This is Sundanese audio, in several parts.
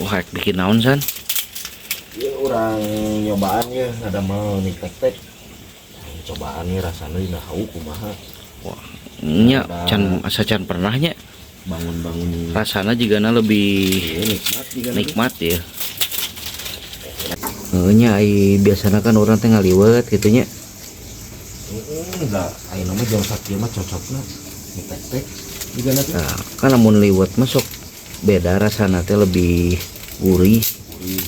Wah, rek bikin naon san? Ya urang nyobaan ya, ada mau nih tek-tek. Cobaan nih rasanya dina hawu kumaha. Wah, nya can asa can pernah nya. Bangun-bangun rasana jigana lebih iya, nikmat jigana. Nikmat ya. Heeh nya ai biasana kan urang teh ngaliwet kitu nya. Heeh, da ayeuna mah jam sakieu mah cocokna mie tek-tek jigana teh. Nah, kan lamun liwet mah sok beda rasana teh lebih gurih. Gurih.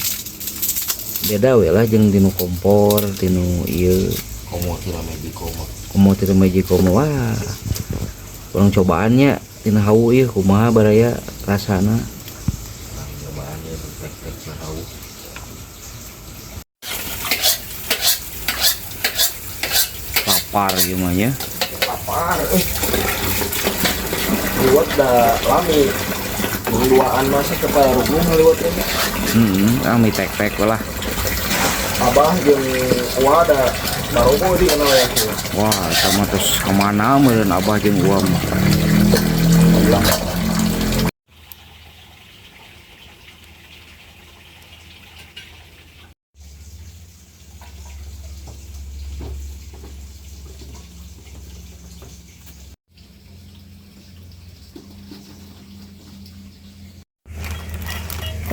Beda we lah jeung tinu kompor, tinu ieu. Komo tira Magico mah. Komo tira Magico mah wah. Urang cobaannya tina hawu ieu kumaha baraya rasana. Urang cobaan ieu tek-tek tina hawu. Lapar ieu mah nya. Lapar euy. Liwet da lami. Duaan masa ke Parugu ngaliwet teh. Heeh, mie tek-tek lah. Abah jeung Uwa da barogo di kana we. Wah, sama terus kemana meureun Abah jeung Uwa mah.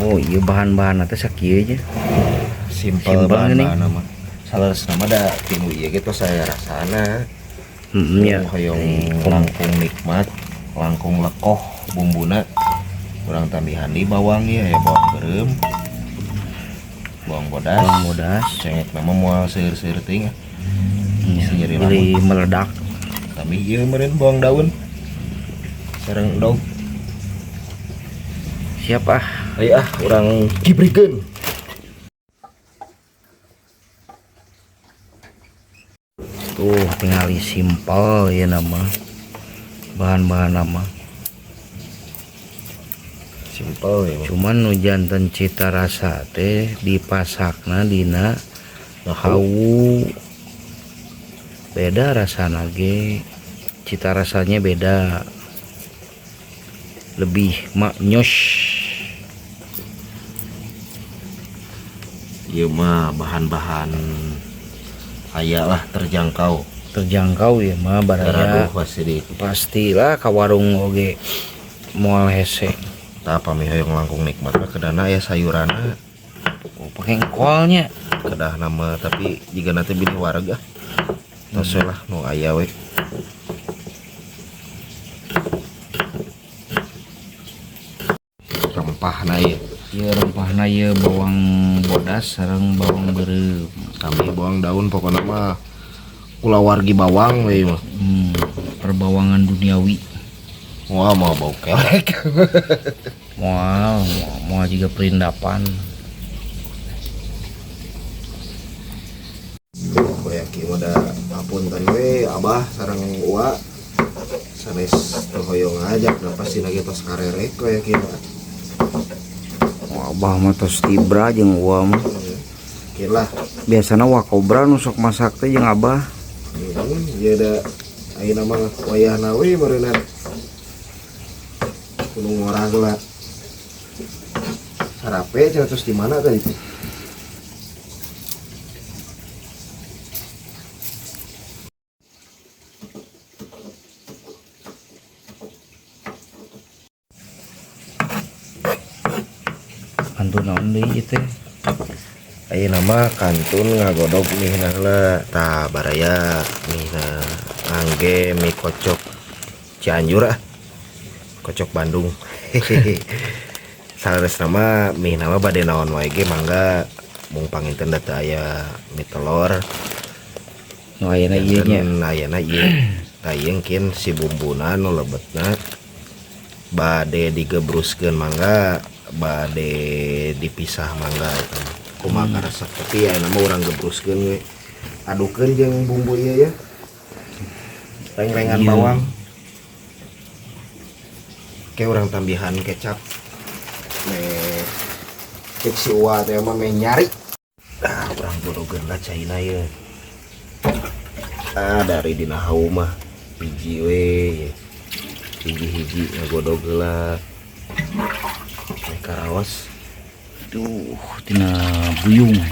Oh iya bahan-bahan teh sakieu nya. Simpel Simpel gini. bahan-bahan mah. Saleresna mah da tinu ieu ge tos saya rasana. Heeh nya. Hoyong langkung nikmat, langkung lekoh bumbuna. Urang tambihan di bawang ieu ya, bawang beureum. Bawang bodas. Bawang bodas. Cengek nama moal seueur-seueur teuing ah. Nya, Isi nyeri jadi lamun. meledak. Tambih ieu meureun bawang daun. Sareng endog. Siap ah. Ayo ah, urang kibrikeun. Tuh tingali simpel ya nama. Bahan-bahan nama. Simpel ya. Cuman nu janten cita rasa teh dipasakna dina hawu. Beda rasana ge. Cita rasanya beda. Lebih maknyos. Ieu mah bahan-bahan aya lah terjangkau. Terjangkau ya mah baraya. Garaduh pasti di. Pastilah ka warung oge moal hese. Tah pami hoyong langkung nikmat mah kedana aya sayuranna. Oh, pake engkolnya. Kedah nama tapi jiga nanti bilih wareg ah. Tos we lah nu aya we. Rempahna ieu. Ieu rempahna ieu bawang bodas sareng bawang beureum. Kami bawang daun pokona mah kulawargi bawang we mah. Perbawangan duniawi. Wah, mau bau kelek. Moal, moal juga perindapan. Tuh, kayak kieu mah da apunten we Abah sareng Uwa. Sanes teu hoyong ngajak da pasti lagi tos karerek kayak kieu mah. Wah, Abah mah tos tibra jeung Uwa mah. Kieu lah. Biasana Wa Kobra nu sok masak teh jeung Abah. Ieu da ayeuna mah wayahna we meureunna. Kudu ngorah heula. Sarape cenah terus di mana tadi teh? Kantun naon deui ieu teh? Ayeuna mah kantun ngagodog mihna heula. Tah baraya mihna ngangge mie kocok Cianjur ah. Kocok Bandung. Saleresna mah mihna mah bade naon wae ge mangga mung panginten da teu aya mie telur. Nu ayana ieu nya. Janten ayana ieu. Tah ieu engkin si bumbuna nu lebetna bade digebruskeun mangga, bade dipisah mangga eta mah. Kumaha karesep tapi ayeuna mah urang gebruskeun we. Adukeun jeung bumbu ieu ya. Rengrengan Iya. bawang. Ke urang tambihan kecap. Meh cek si Uwa teh mah meh nyari. Ah, urang godogeun lah caina ieu. Ah, dari dina hawu mah hiji we. Hiji-hiji ngagodog heula. Meh karaos. Tuh, tina buyung. Nah,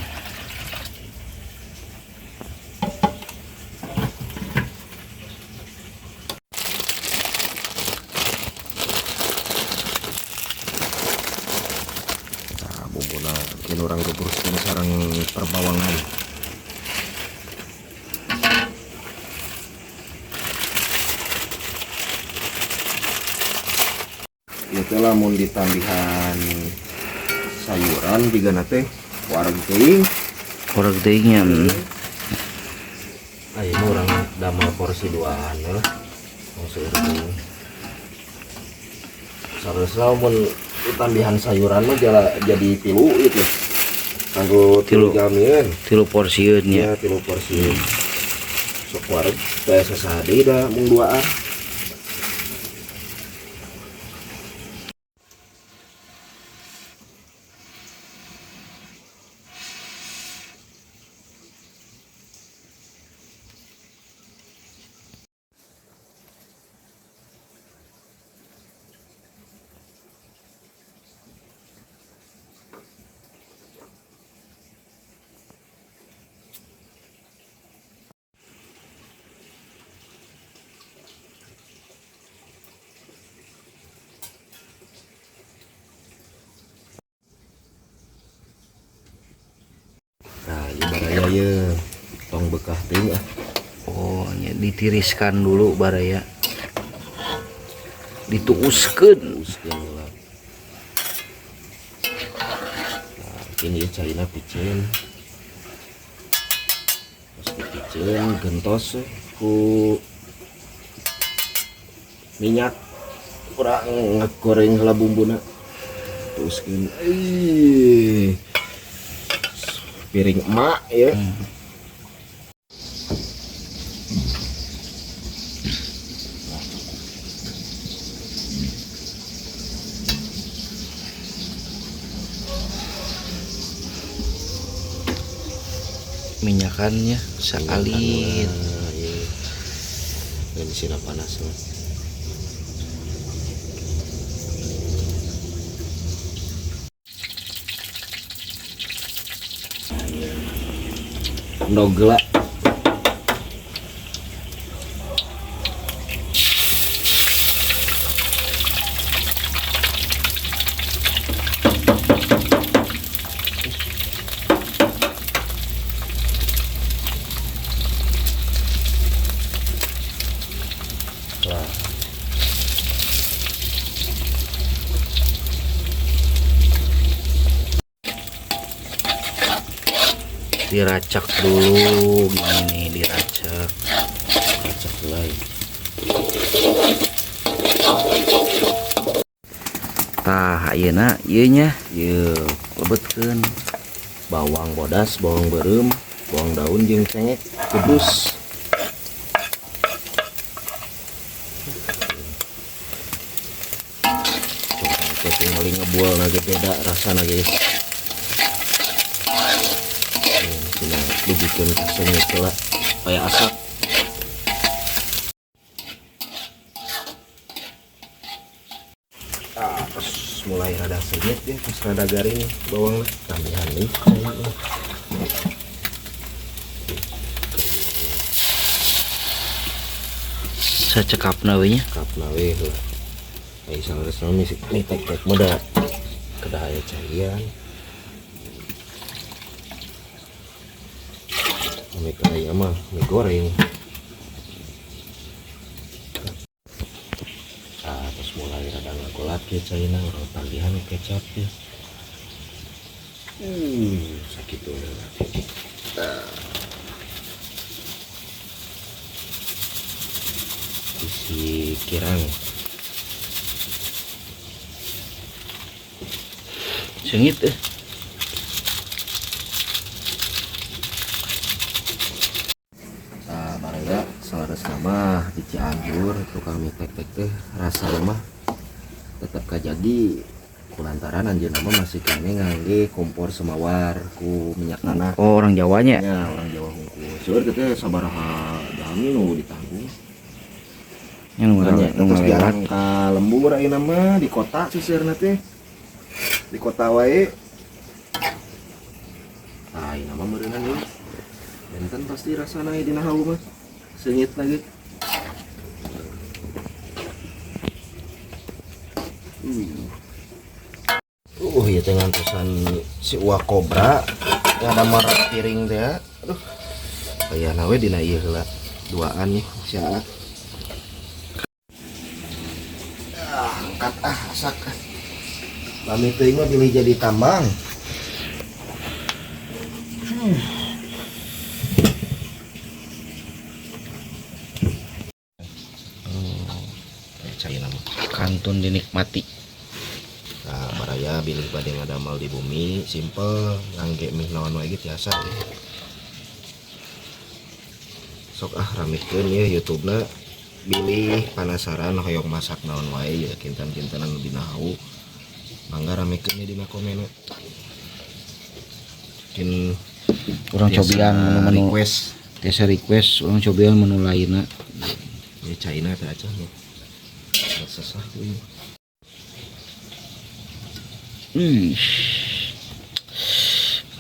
bumbuna mungkin urang gebruskeun sareng perbawangan. Ieu teh lamun ditambihan sayuran jigana teh wareg teuing. Wareg teuing nya. Ayeuna urang damel porsi duaan lah. Tong seueur teuing. Sareusna lamun ditambihan sayuran mah jadi tilu itu. Kanggo tilu jalmieun. Tilu porsieun nya. Iya, tilu porsieun. Sok wareg teh sasaha deui da mung duaan. Nah, ieu baraya ye tong bekah teuing ah. Oh, nya ditiriskan dulu baraya. Dituuskeun. Tuuskeun heula. Nah, ini ieu caina piceun. Terus dipiceun gentos ku minyak kurang ngegoreng heula bumbuna. Tuuskeun. Ih. Piring emak ya. Minyakannya saalit. Ini sih panas lah. Endog lah. Diracak dulu gini nih, diracak. Racak lagi. Tah ayeuna ieu nya, ieu lebetkeun bawang bodas, bawang beureum, bawang daun jeung cengek kudus. Coba tinggal ngebual lagi beda rasana guys. Dibikin sengit lah kayak asap. Terus mulai rada sengit ya, terus rada garing bawang tambahan nih. Sacekapna we nya. Cekapna we lah. Ai saleresna mah nih tek-tek mah da kedah aya caian. Mie kaya mah mie goreng. Nah, terus mulai rada ngagolat ya caina, urang tambihan kecap ya. Sakitu lah. Nah. Isi kirang. Sengit eh. Mah di Cianjur tukang mie tek-tek teh rasana mah tetep kajadi kulantaran anjeunna mah masih kene ngangge kompor semawar ku minyak tanah. Oh, orang Jawanya? Ya, orang Jawa hungkul. Seueur teh sabaraha jalmi nu ditanggung. Yang nu Tanya, nu terus ngalewat. jarang ka lembur ayeuna mah di kota seuseurna teh. Di kota wae. Benten pasti rasana dina hawu mah. Seungit lagi. Ieu teh ngantosan si Uwa Kobra ngadamar piring teh. Aduh. Ayana we dina ieu heula. Duaan nih si Aa. Angkat asak. Lami teuing mah bilih jadi tambang. Caina mah kantun dinikmati. Nah, baraya bilih bade ngadamal di bumi simple ngangge mie naon wae ge tiasa. Sok ramikeun ye YouTube-na bilih panasaran hoyong masak naon wae ya kintan-kintanan nu dina hawu. Mangga ramikeun ye dina komen. Mungkin urang cobian menu-menu request. Tiasa request urang cobian menu lainna. Ya caina teh acan ya. Sesah tuh.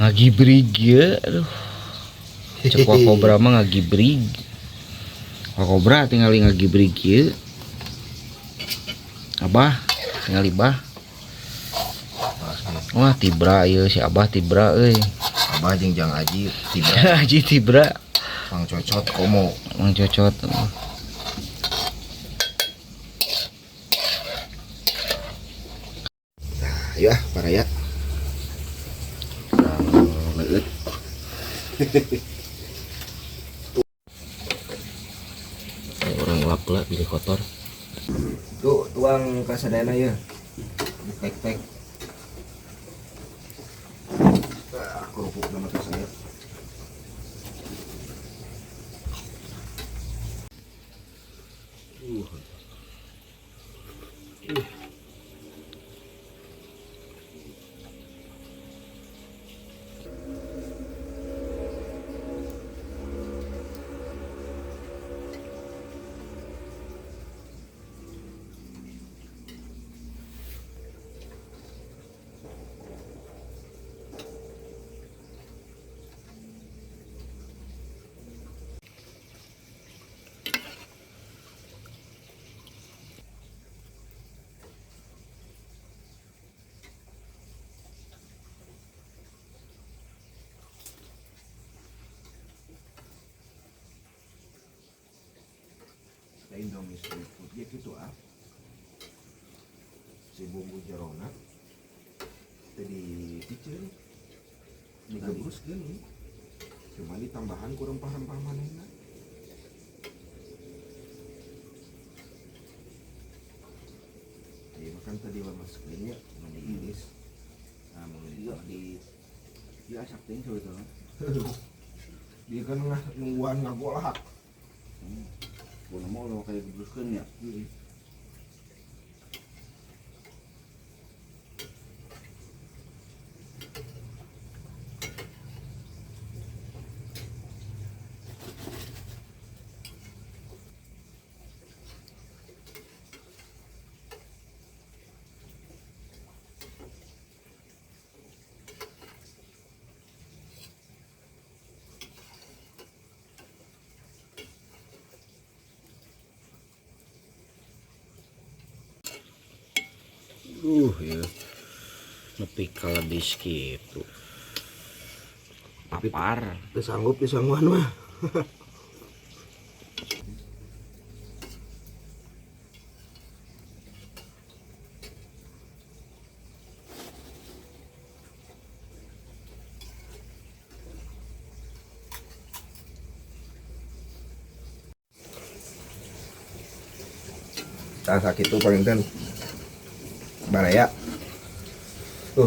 Ngagibrig ya, aduh. Cek Wa Kobra mah ngagibrig. Wa Kobra tingali ngagibrig ieu. Abah tingali bah. Wah tibra ieu si Abah tibra euy. Abah jeung Jang Aji tibra. Aji tibra. Mang Cocot komo. Mang Cocot. Ayo baraya. Kurang leueut. Orang lap lah pilih kotor. Tuh tuang kasadayana ya. Tek-tek. Kerupuk nama saya. Indomie street food ya gitu ah. Si bumbu jerona tadi piceun digebruskeun cuma ditambahan ku rempah-rempah manehna. Ieu makan tadi lemaskeun nya mun diiris. Nah mun di ieu asak teuing sebetulna. Dia kan nungguan ngagolak. Gua mau lo kayak gebruskeun ya. Ya. Nepi kaladis kitu. Papar. Teu sanggup disangguan mah. Tah sakitu panginten. Baraya.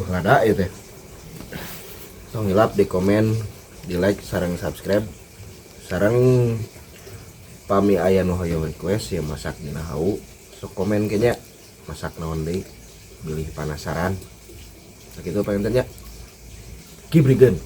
Lada ieu teh. Tong hilap di komen, di like, sareng subscribe. Sareng pami aya nu hoyong request ya masak dina hawu, sok komen ke nya masak naon deui, bilih panasaran. Sakitu panginten nya. Gibrigeun.